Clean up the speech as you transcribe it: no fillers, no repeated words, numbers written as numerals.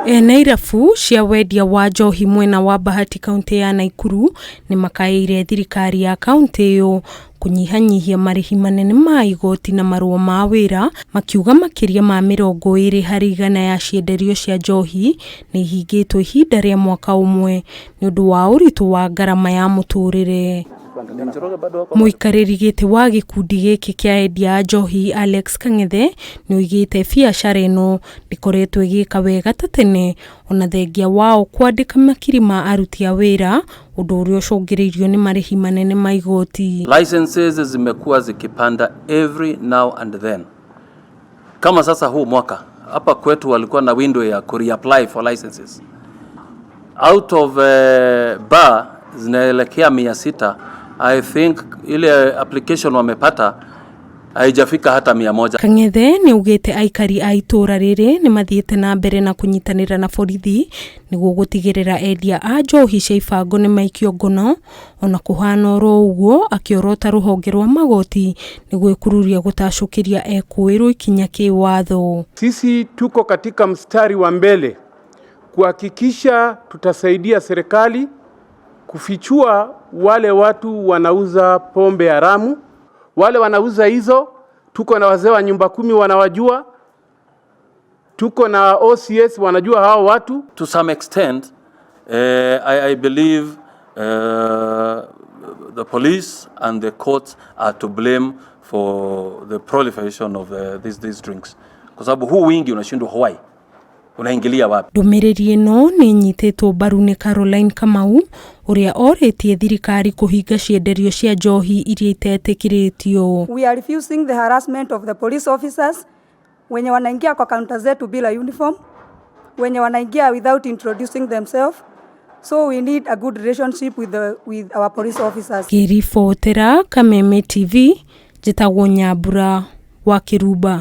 Ene irabu cia wendia wa njohi mwena wa Bahati kauntĩ ya Naikuru nĩmakaĩire thirikari ya kauntĩ ĩyo kũnyihanyihia marĩhi manene ma igoti na marũa ma wĩra, makiuga makĩria ma 20% ya cienderio cia njohi nĩ ihingĩtwo ihinda rĩa mwaka ũmwe nĩ ũndũ wa ũritũ wa ngarama ya mũtũrĩre. Mũikarĩri gĩtĩ wa gĩkundi gĩkĩ kĩa endia a njohi Alex Kang'ethe nĩ oigĩte biacara ĩno ndĩkoretwo ĩgĩka wega ta tene ona thengia wao kwandĩka makiri ma aruti a wĩra, ũndũ ũrĩa ũcũngĩrĩirio nĩ marĩhi manene ma igoti. Licenses zimekuwa zikipanda every now and then. Kama sasa huu mwaka hapa kwetu walikuwa na window ya kureapply for licenses. Out of bar zinaelekea 600. I think ile application wamepata haijafika hata 100. Kang'ethe nĩ augĩte aikari a itũũra rĩrĩ nĩ mathiĩte na mbere na kũnyitanĩra na borithi nĩguo gũtigĩrĩra endia a njohi cia ibango nĩ maikio ngono. Ona kũhana oro ũguo, akĩorota rũhonge rwa magoti nĩ gwĩkururia gũtacũkĩria ekũĩrwo ikinya kĩwatho. Sisi tuko katika mstari wa mbele kuhakikisha tutasaidia serikali kufichua wale watu wanauza pombe haramu, wale wanauza hizo. Tuko na wazee wa nyumba kumi wanawajua, tuko na OCS wanajua hao watu. To some extent, I believe the police and the courts are to blame for the proliferation of these drinks. Kwa sababu huu wingi unashindwa why? Unaingilia wapi? Ndũmĩrĩri ĩno nĩ ĩnyitĩtwo mbaru nĩ Caroline Kamau ũrĩa orĩtie thirikari kũhinga cienderio cia njohi iria itetĩkĩrĩtio. We are refusing the harassment of the police officers wenye wanaingia kwa kaunta zetu bila uniform, wenye wanaingia without introducing themselves. So we need a good relationship with our police officers. Ngĩribotera Kameme TV, njĩtagwo Nyambura wa Kĩrumba.